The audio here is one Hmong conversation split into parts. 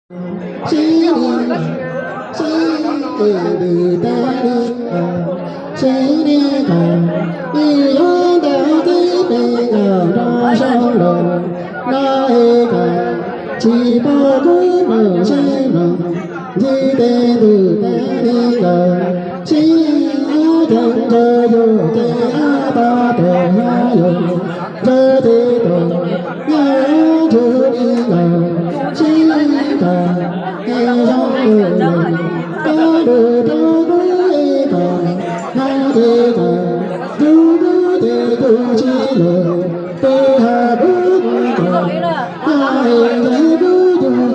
Sib li, sib li, sib li, sib li, sib li, ib yog ntawm tib neeg nrog zoo los, no es kom tsis pom kub mloog sib mloog, ntsib tej ntuj tej li los, sib ob ceev ntshaw yus ces ob tog tuag nyob yus, ntshaw ces tuag nyob ntshaw li los, sib kom es zoo li los, koj lus rau kub es kom, no ces kom, yus kub ces yus tsis lus, tes hab kub mus kom, no es ntshaw kub yus,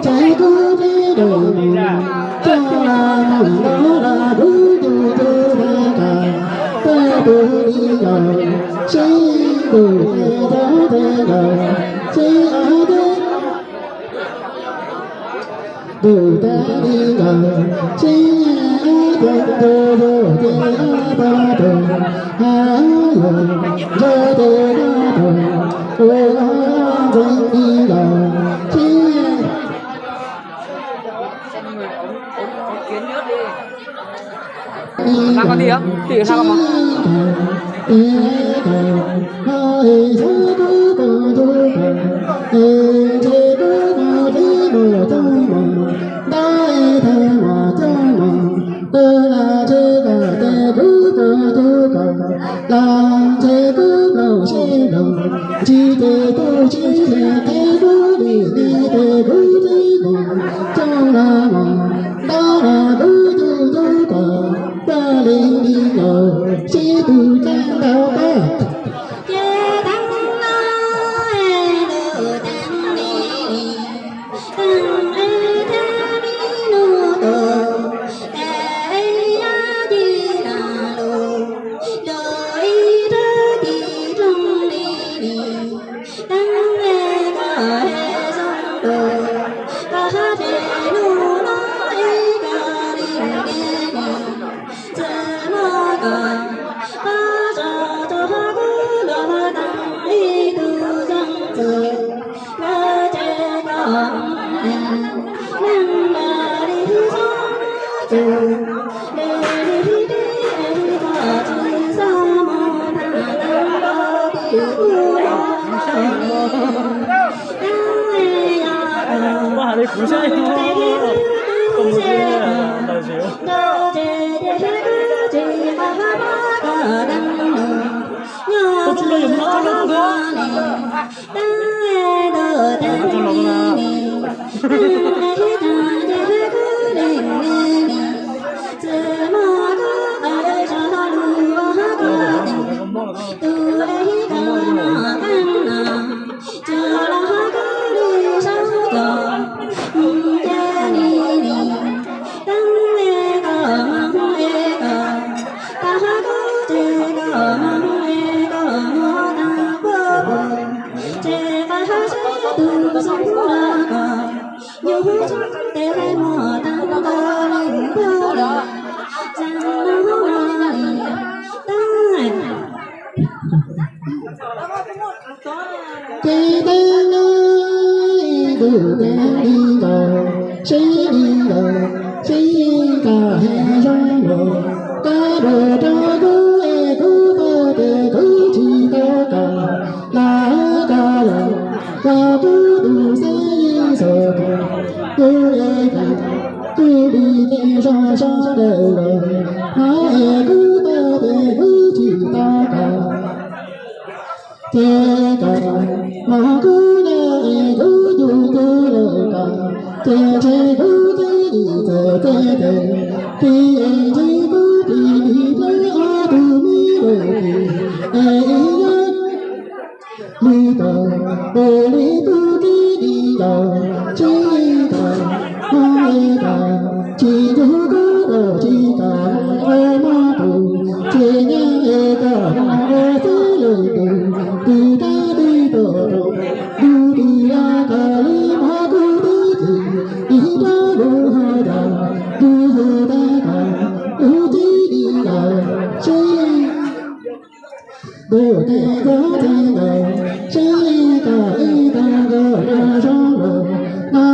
ntshaw kub peb daim mus, coj los mus ntaub los kub yus tus teb kom, peb tus li los, sib ntuj tes cov tes los, sib ob teb ntuj tes li los, sib ob ceev ntshaw yus ces ob tog tuag nyob yus, ntshaw ces ob tog tuag, ua ntxeev li los, sib Hla koj tig, tig hla koj mog. Ntshe kuv plaub sib nrog, ntsib tes tub tsis hle, tes kuv dim dim, tes kuv tib mus coj los mog, ntab los kuv tus tub kom, pab li li los sib tug ceeb ntau koj. Ces teeb no, tus teeb li li, teeb es thiab mi nus tus, tes es yog ci tas lus, lus ib rab ci rooj li li. Teeb es koj es zoo lus, koj hab tes nus no es koj li li li. Txwm muab koj pab tso rau hauv kuv los teeb ib tug zoo txwm, koj ces koj neeg mas li txhob txwm, li li tib es koj tsis xav mus nrag neeg rau tim kuv los li. Teeb es yog koj, kuv hais li kuv saib, kuv saib koj, ces ces kuv tsis pab pab koj teeb lus, nyob txog li. Teeb es ntuj teeb li li, teeb es hib tag ces kuv li li li. Txwm muab koj qab zog lus hab koj teeb, tus es hib koj noj qeej no, tsuas los hab koj li sab cos, ces li li. Teeb es koj moog es koj, koj hab koj ces koj moog es koj moog tag puab puab, ces koj hab seb tus xoo los koj, yus hub tshoob tes muag tag koj li puab li, txag no hub no li, teeb. Ces teeb no, tus teeb li los, sib li los, sib koj es zoo los, koj lus rau kuv es kuv pab tes kuv tsis tau koj, los koj los, koj kuv tus xeeb yeej xav koj, kuv es koj, kuv li ces zoo sab dawm los, no es kuv pab tes kuv tsis tau koj. Ces koj mog kuv nyob es kuv yug kuv lawm koj, ces ntshe kuv twb dim txawm teb tes, pib es ntshe kuv pib dim plaub ob tug me lawm pib, es ib yog li koj, es li kuv twb dim ncaus tsis koj, mog es koj tsis nrug kuv los tsis koj mog ua mog tus, ces nyob es koj mog ua txwv lawm tus, tus tab twb tuaj rau, ntuj twb yog koj li mog kuv twb tsis, ib nrab lub hauv cas, ntuj yug tag koj, lub tib dim koj, seb ntuj tes koj txeeb koj, seb koj ib tag koj nrog zoo los, no